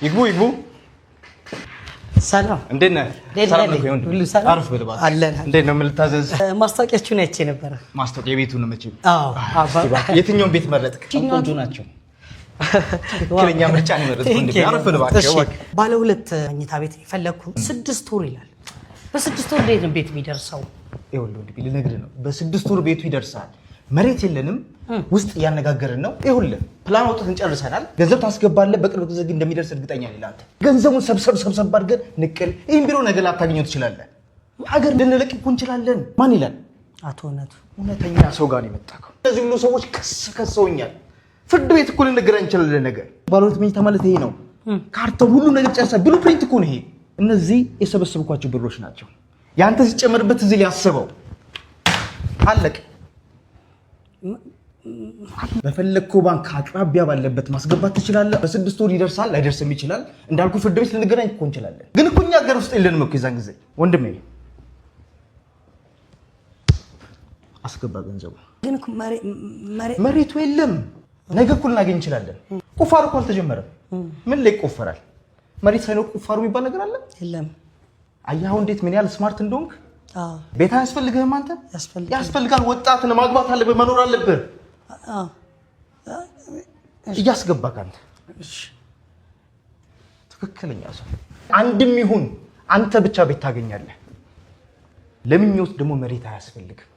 ይግቡ ይግቡ። ሰላም። እንዴት ነህ? ሰላም ነው? ሁሉ ሰላም? አረፍ በል እባክህ። አለን። እንዴት ነው? ምን ልታዘዝ? ማስታወቂያችሁን አይቼ ነበረ። ማስታወቂያ የቤቱ ነው መቼም። አዎ። የትኛውን ቤት መረጥክ? ቆንጆ ናቸው። ትክክለኛ ምርጫ ነው የመረጥኩት። ወንድሜ፣ አረፍ በል እባክህ። እሺ፣ ባለ ሁለት መኝታ ቤት የፈለግኩ 6 ወር ይላል። በ6 ወር እንዴት ነው ቤት የሚደርሰው? ይኸውልህ ወንድሜ፣ ልነግርህ ነው። በ6 ወር ቤቱ ይደርሳል። መሬት የለንም፣ ውስጥ እያነጋገርን ነው። ይኸውልህ ፕላን አውጥተን ጨርሰናል። ገንዘብ ታስገባለህ። በቅርብ ጊዜ ግን እንደሚደርስ እርግጠኛ ነኝ። ለአንተ ገንዘቡን ሰብሰብ ሰብሰብ አድርገን ንቅል። ይህን ቢሮ ነገ ላታገኘው ትችላለህ። ሀገር ልንለቅ እኮ እንችላለን። ማን ይላል? አቶ እውነቱ። እውነተኛ ሰው ጋር ነው የመጣከው። እነዚህ ሁሉ ሰዎች ክስ ከሰውኛል። ፍርድ ቤት እኮ ልንገናኝ እንችላለን። ነገር ባለ ሁለት መኝታ ማለት ይሄ ነው። ካርታው ሁሉ ነገር ጨርሰህ blueprint እኮ ነው ይሄ። እነዚህ የሰበሰብኳቸው ብሮች ናቸው። ያንተ ሲጨመርበት እዚህ ሊያስበው አለቅ። በፈለግከው ባንክ አቅራቢያ ባለበት ማስገባት ትችላለህ። በ6 ወር ይደርሳል፣ ላይደርስም ይችላል። እንዳልኩ ፍርድ ቤት ልንገናኝ እኮ እንችላለን። ግን እኮ እኛ ሀገር ውስጥ የለንም እኮ የዛን ጊዜ። ወንድሜ አስገባ ገንዘቡ። ግን እኮ መሬቱ የለም። ነገ እኮ ልናገኝ እንችላለን። ቁፋሮ እኮ አልተጀመረም። ምን ላይ ይቆፈራል? መሬት ሳይኖር ቁፋሮ የሚባል ነገር አለ? የለም። አየህ አሁን እንዴት ምን ያህል smart እንደሆንክ። አዎ። ቤት አያስፈልግህም አንተ? ያስፈልጋል። ያስፈልጋል። ወጣት ነህ፣ ማግባት አለብህ፣ መኖር አለብህ። አዎ። እያስገባህ አንተ ትክክለኛ ሰው አንድም ይሁን አንተ ብቻ ቤት ታገኛለህ። ለምኞት ደግሞ መሬት አያስፈልግም።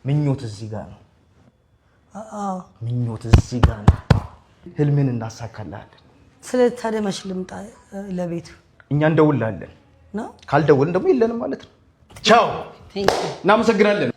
ምኞት እዚህ ጋር ነው። አዎ። ምኞት እዚህ ጋር ነው። ህልምን እናሳካልሃለን። ስለ ታዲያ መች ልምጣ ለቤቱ? እኛ እንደውልሃለን። ነው። ካልደወልን ደግሞ የለንም ማለት ነው። ቻው፣ እናመሰግናለን።